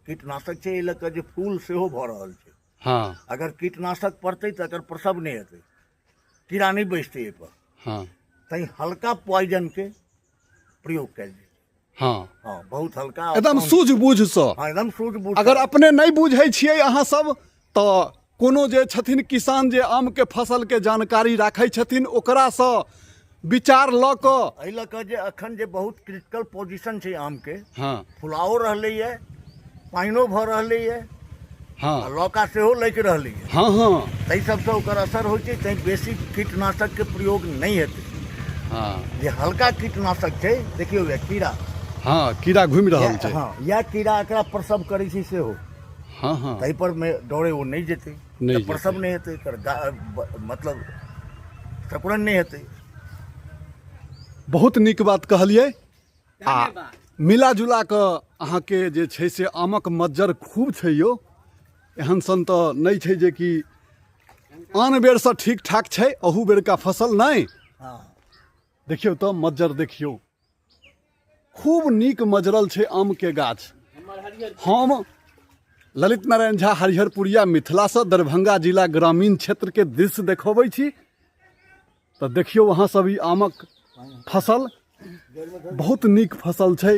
कीटनाशक छै एहि लऽ कऽ जे फूल सेहो भऽ रहल छै। अगर कीटनाशक पड़तै तऽ एकर प्रसव नहि हेतै, कीड़ा नहि बैसतै एहिपर। तैँ हल्का पॉइजनके प्रयोग कयल जाइ छै। हँ, बहुत हल्का, एकदम सूझ बूझसँ। हँ, एकदम सूझ बूझ। अगर अपने नहि बुझै छियै अहाँ सब तऽ कोनो जे छथिन किसान जे आमके फसलके जानकारी राखै छथिन ओकरासँ विचार लऽ कऽ। एहि लऽ कऽ जे अखन जे बहुत क्रिटिकल पोजिशन छै आमके, फुलाओ रहलैए, पानिओ भऽ रहलैए, आ लौका सेहो लागि रहलैए। हँ हँ ताहि सबसँ ओकर असर होइ छै, तैँ बेसी कीटनाशकके प्रयोग नहि हेतै। जे हल्का कीटनाशक छै, देखियौ इएह कीड़ा। हँ, कीड़ा घुमि रहल छै। हँ, इएह कीड़ा एकरा प्रसव करै छै सेहो। हँ हँ ताहि पर मे डरे ओ नहि जेतै, नहि तऽ प्रसव जेतै। नहि हेतै, एकर मतलब सकुरन नहि हेतै। बहुत नीक बात कहलियै। आ मिला जुला कऽ अहाँके जे छै से आमक मज्जर खूब छै यौ, एहन सन तऽ नहि छै जे कि आन बेरसँ ठीक ठाक छै अहू बेरका फसल नहि। देखियौ तऽ मज्जर देखियौ, खूब नीक मजरल छै आमके गाछ। हम ललित नारायण झा हरिहरपुरिया मिथिलासँ दरभंगा जिला ग्रामीण क्षेत्रके दृश्य देखबै छी। तऽ देखियौ अहाँ सब ई आमक फसल बहुत नीक फसल छै।